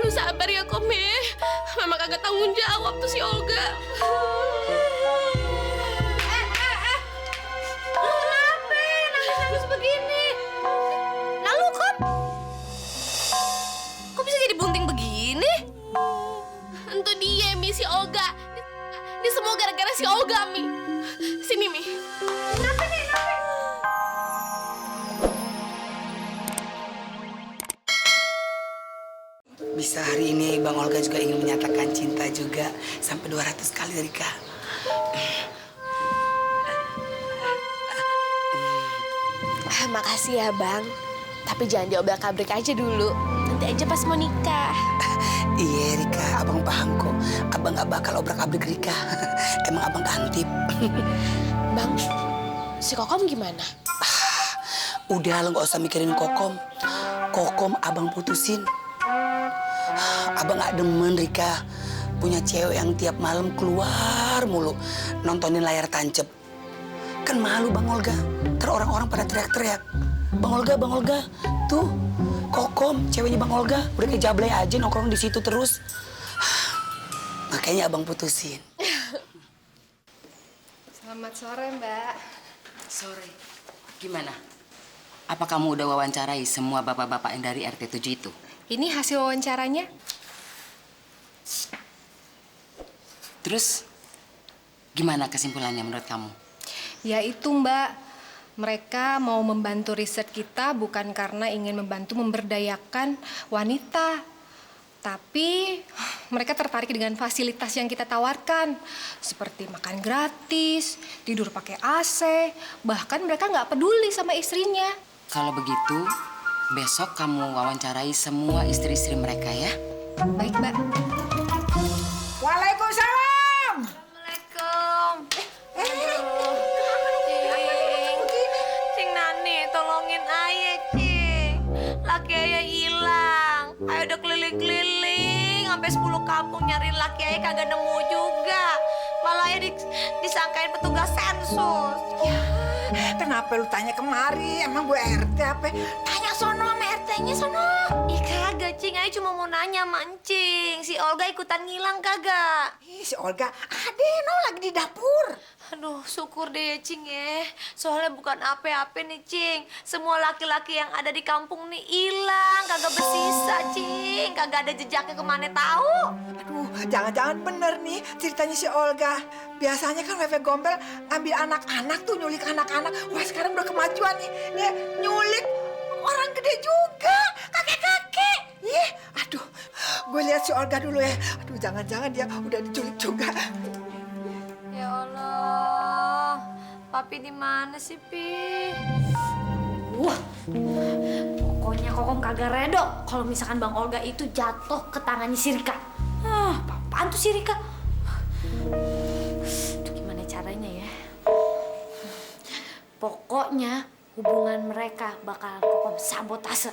Lu sabar ya, Kom ya. Mama kagak tanggung jawab tuh si Olga. Kenapa nangis begini? Lalu, Kom? Kok bisa jadi bunting begini? Itu dia, Mi, si Olga. Ini semua gara-gara si Olga, Mi. Sini, Mi. Kenapa nih? Bisa hari ini Bang Olga juga ingin menyatakan cinta juga sampai 200 kali, Rika. Makasih ya, Bang. Tapi jangan diobrak-abrik aja dulu. Nanti aja pas mau nikah. Iya, Rika, abang paham kok. Abang gak bakal obrak-abrik Rika. Emang abang kantip. Bang, si Kokom gimana? Udah, lo gak usah mikirin Kokom. Kokom abang putusin. Abang gak demen, Rika. Punya cewek yang tiap malam keluar mulu nontonin layar tancep. Kan malu Bang Olga. Ntar orang-orang pada teriak-teriak. Bang Olga, tuh Kokom, ceweknya Bang Olga, udah kayak Jablay aja nongkrong di situ terus. Makanya abang putusin. Selamat sore, Mbak. Sore. Gimana? Apa kamu udah wawancarai semua bapak-bapak yang dari RT 7 itu? Ini hasil wawancaranya. Terus, gimana kesimpulannya menurut kamu? Ya itu, Mbak. Mereka mau membantu riset kita bukan karena ingin membantu memberdayakan wanita. Tapi mereka tertarik dengan fasilitas yang kita tawarkan. Seperti makan gratis, tidur pakai AC. Bahkan mereka nggak peduli sama istrinya. Kalau begitu, besok kamu wawancarai semua istri-istri mereka ya? Baik, Mbak. Waalaikumsalam. Assalamualaikum. Cing Nani, tolongin Ayah, Cing. Laki Ayah hilang. Ayah udah keliling-keliling sampai 10 kampung nyariin laki Ayah kagak nemu juga. Malah Ayah disangkain petugas sensus. Ya, kenapa lu tanya kemari? Emang gue RT apa? Tanya sono sama RT-nya sono. Ih kagak, Cing. Ayah cuma mau nanya sama Encing. Si Olga ikutan ngilang kagak? Ih, si Olga, no lagi di dapur. Aduh, syukur deh ya, Cing ya. Soalnya bukan apa-apa nih, Cing. Semua laki-laki yang ada di kampung nih hilang, kagak bersisa, Cing. Kagak ada jejaknya kemana tahu. Aduh, jangan-jangan bener nih ceritanya si Olga. Biasanya kan Wewe Gombel ambil anak-anak tuh, nyulik anak-anak. Wah, sekarang udah kemajuan nih. Nih, nyulik orang gede juga, kakek-kakek. Ih, aduh, gue lihat si Olga dulu ya. Aduh, jangan-jangan dia udah diculik juga. Ya Allah, Papi di mana sih, Pi? Wah, pokoknya Kokom kagak redo kalau misalkan Bang Olga itu jatuh ke tangannya si Rika. Apaan tuh si Rika? Itu gimana caranya ya? Pokoknya hubungan mereka bakal Kokom sabotase.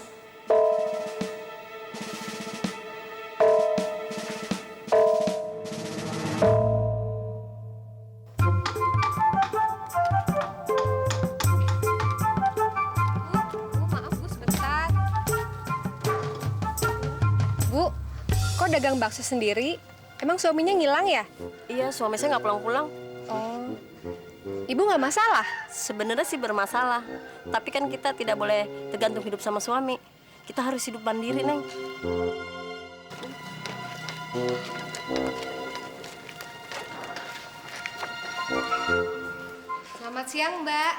Maaf, Bu, sebentar. Bu, kok dagang bakso sendiri? Emang suaminya ngilang ya? Iya, suami saya nggak pulang-pulang. Oh, Ibu nggak masalah? Sebenarnya sih bermasalah. Tapi kan kita tidak boleh tergantung hidup sama suami. Kita harus hidup mandiri, Neng. Selamat siang, Mbak.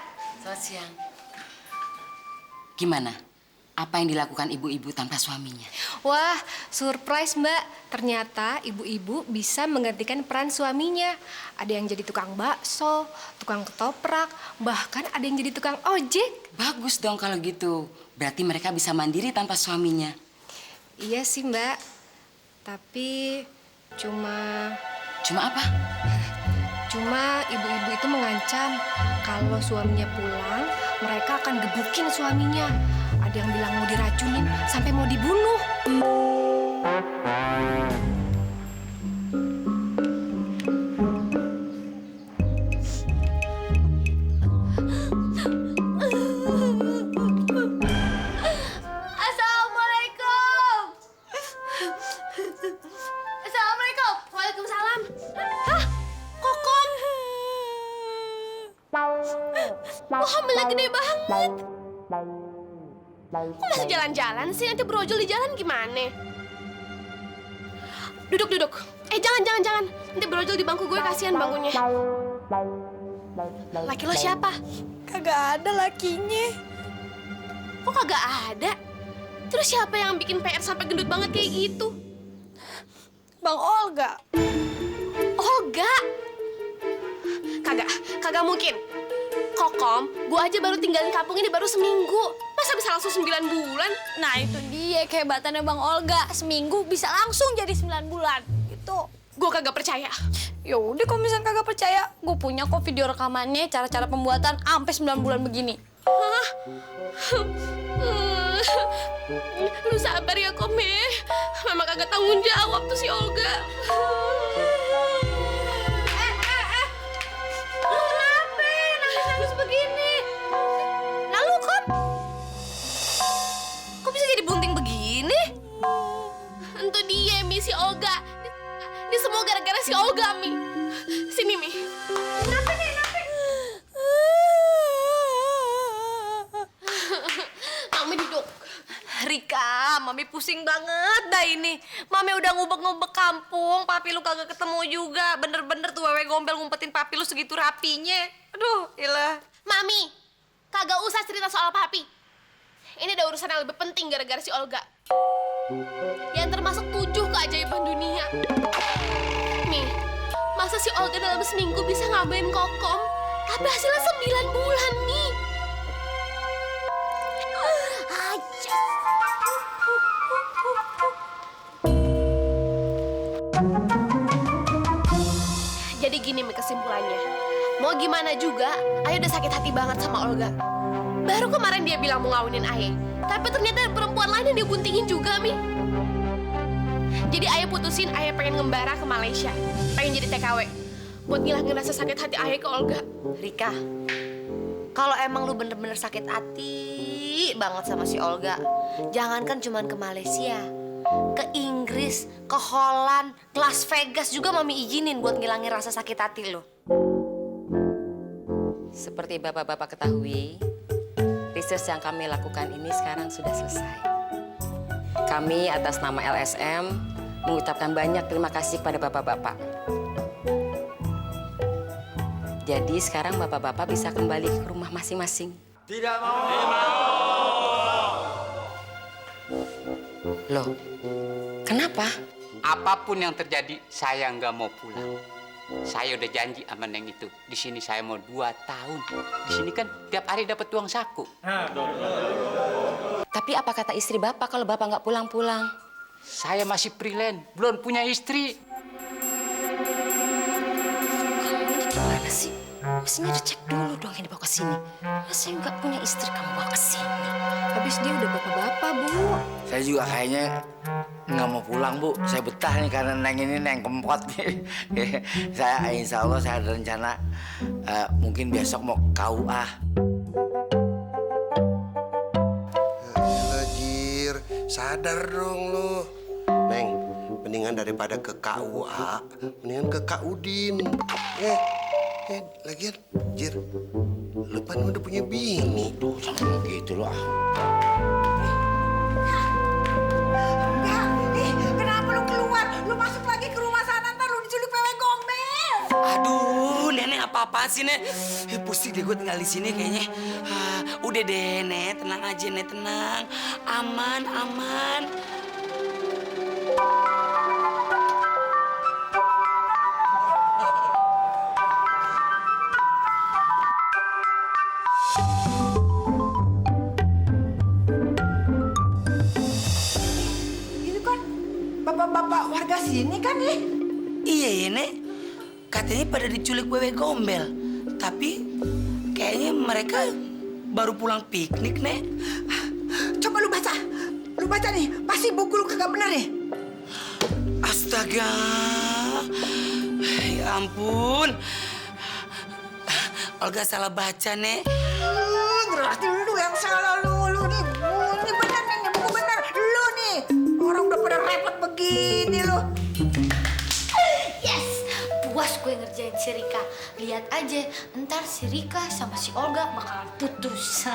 Selamat siang. Gimana? Apa yang dilakukan ibu-ibu tanpa suaminya? Wah, surprise, Mbak. Ternyata ibu-ibu bisa menggantikan peran suaminya. Ada yang jadi tukang bakso, tukang ketoprak, bahkan ada yang jadi tukang ojek. Bagus dong kalau gitu. Berarti mereka bisa mandiri tanpa suaminya. Iya sih, Mbak. Tapi cuma Cuma apa? ibu-ibu itu mengancam kalau suaminya pulang, mereka akan gebukin suaminya. Ada yang bilang mau diracunin sampai mau dibunuh. Lo hamilnya gede banget. Kok masih jalan-jalan sih? Nanti brojol di jalan gimana? Duduk. Jangan. Nanti brojol di bangku gue, kasihan bangkunya. Laki lo siapa? Kagak ada lakinya. Kok kagak ada? Terus siapa yang bikin PR sampai gendut banget kayak gitu? Bang Olga. Olga? Kagak mungkin. Kokom, gua aja baru tinggalin kampung ini baru seminggu. Masa bisa langsung 9 bulan? Nah itu dia kehebatannya Bang Olga. Seminggu bisa langsung jadi 9 bulan. Gitu. Gua kagak percaya. Ya udah kalau misalnya kagak percaya, gue punya kok video rekamannya cara-cara pembuatan sampai 9 bulan begini. Hah? Lu sabar ya, Kom. Mama kagak tanggung jawab tuh si Olga. Nangis begini. Lalu Kom, kok bisa jadi bunting begini? Entu dia, Mi, si Olga. Ini semua gara-gara si Olga, Mi. Sini, Mi. Kenapa nih? Mami duduk. Rika, Mami pusing banget dah ini. Mami udah ngubek-ngubek kampung, papi lu kagak ketemu juga. Bener-bener tuh wewe gombel ngumpetin papi lu segitu rapinya. Aduh, ilah. Mami, kagak usah cerita soal papi. Ini ada urusan yang lebih penting gara-gara si Olga. Yang termasuk 7 keajaiban dunia. Mi, masa si Olga dalam seminggu bisa ngambilin Kokom? Tapi hasilnya 9 bulan, Mi. Aja. Jadi gini, Mi, kesimpulannya. Mau gimana juga, Ayo udah sakit hati banget sama Olga. Baru kemarin dia bilang mau ngawinin Ayo. Tapi ternyata ada perempuan lain yang dia buntingin juga, Mi. Jadi Ayo putusin Ayo pengen ngembara ke Malaysia. Pengen jadi TKW. Buat ngilangin rasa sakit hati Ayo ke Olga. Rika, kalau emang lu bener-bener sakit hati banget sama si Olga, jangankan cuman ke Malaysia, ke Inggris, ke Holland, ke Las Vegas juga Mami izinin buat ngilangin rasa sakit hati lu. Seperti bapak-bapak ketahui, research yang kami lakukan ini sekarang sudah selesai. Kami atas nama LSM mengucapkan banyak terima kasih kepada bapak-bapak. Jadi sekarang bapak-bapak bisa kembali ke rumah masing-masing. Tidak mau. Loh, kenapa? Apapun yang terjadi, saya nggak mau pulang. Saya udah janji sama Neng itu. Di sini saya mau 2 tahun. Di sini kan tiap hari dapat uang saku. Tapi apa kata istri bapak kalau bapak nggak pulang-pulang? Saya masih freelance, belum punya istri. Gimana sih? Mestinya dicek dulu dong yang dibawa ke sini. Saya nggak punya istri, kamu bawa ke sini. Habis dia udah bapak-bapak, Bu. Saya juga kayaknya nggak mau pulang, Bu. Saya betah nih karena Neng ini Neng kempot nih. Saya insya Allah saya ada rencana mungkin besok mau KUA. Ya Jir, sadar dong lu. Neng, mendingan daripada ke KUA, mendingan ke KUDin. Lagian, Jir, lu kan udah punya bini. Tuh, sama gitu loh. Kenapa lu keluar? Lu masuk lagi ke rumah sana, ntar lu diculik wewe gombel. Aduh, Nenek apa-apaan sih, Nek? Pusing deh gue tinggal di sini kayaknya. Udah deh, Nek, tenang aja, Nek, tenang. Aman, aman. Itu kan bapak-bapak warga sini kan nih? Iya ya, Nek. Katanya pada diculik wewe gombel. Tapi kayaknya mereka baru pulang piknik, Nek. Coba lu baca. Lu baca nih, pasti buku lu kagak bener nih. Astaga. Ya ampun. Olga salah baca, Nek. Berarti lu yang salah lu nih. Ini bener nih, ini buku bener. Lu nih. Orang udah pada repot begini lu. Yes, puas gue ngerjain si Rika. Lihat aja, ntar si Rika sama si Olga bakalan putus.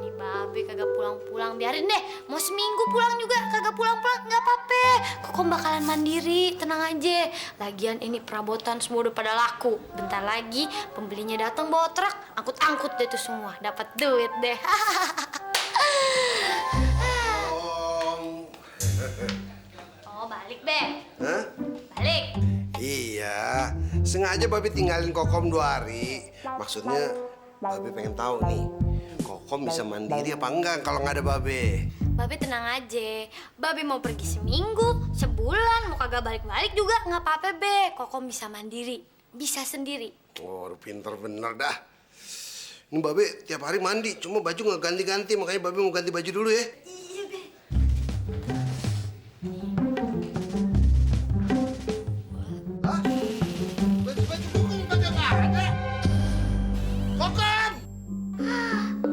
Nih babe kagak pulang-pulang, biarin deh. Mau seminggu pulang juga kagak pulang-pulang, nggak apa-apa. Kokom bakalan mandiri, tenang aja. Lagian ini perabotan semua udah pada laku. Bentar lagi pembelinya datang bawa truk, angkut-angkut deh tuh semua, dapat duit deh. Oh balik be? Hah? Balik. Iya, sengaja Babe tinggalin Kokom 2 hari. Maksudnya Babe pengen tahu nih, Kokom bisa mandiri apa enggak kalau nggak ada Babe? Babe tenang aja. Babe mau pergi seminggu, sebulan, mau kagak balik-balik juga nggak apa-apa be. Kokom bisa mandiri, bisa sendiri. Oh, pinter bener dah. Ini Babe tiap hari mandi, cuma baju nggak ganti-ganti, makanya Babe mau ganti baju dulu ya. Iya be. Baju Kokom kagak ada. Kokom!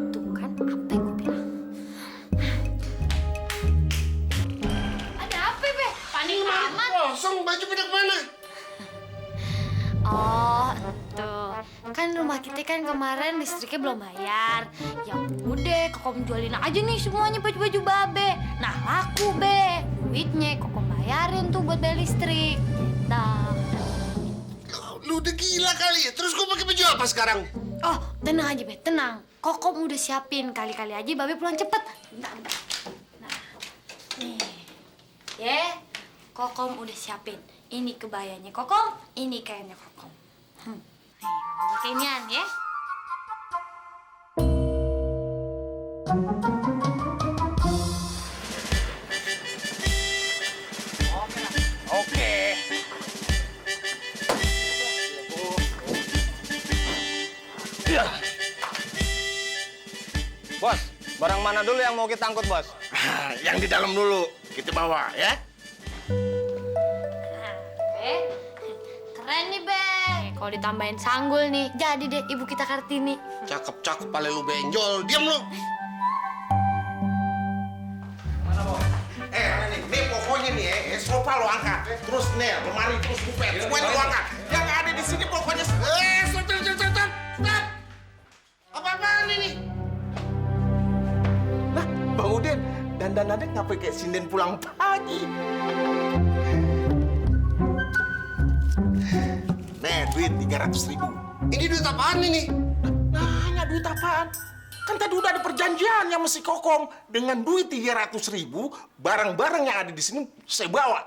Tuh kan apa yang gue bilang? Ada apa be? Panik amat. Kosong, baju pada kemana? Oh, tuh. Kan rumah kita kan kemarin listriknya belum bayar. Ya udah, Kokom jualin aja nih semuanya baju-baju babe. Nah, laku be. Duitnya Kokom bayarin tuh buat bayar listrik. Nah. Lu udah gila kali ya? Terus gue pakai baju apa sekarang? Oh, tenang aja be, tenang. Kokom udah siapin. Kali-kali aja babe pulang cepet. Bentar. Nah, nih. Kokom udah siapin. Ini kebayanya Kokom, ini kainnya Kokom. Nih, mau pakai inian ya. Oke. Bos, barang mana dulu yang mau kita angkut, Bos? Yang di dalam dulu, kita bawa ya. Keren nih, Be. Kalau ditambahin sanggul nih, jadi deh ibu kita Kartini. Cakep-cakep, pale lu benjol. Diam lu. Nih pokoknya nih sofa lo angkat, terus nih lemari, terus bupet, semuanya lo angkat. Yang ada di sini pokoknya stop. Apa-apaan ini? Lah, Bang Udin, dandanannya ngapain kayak sinden pulang pagi? Nih, duit 300.000. Ini duit apaan ini? Nanya duit apaan? Kan tadi udah ada perjanjiannya sama si Kokom. Dengan duit 300.000, barang-barang yang ada di sini saya bawa.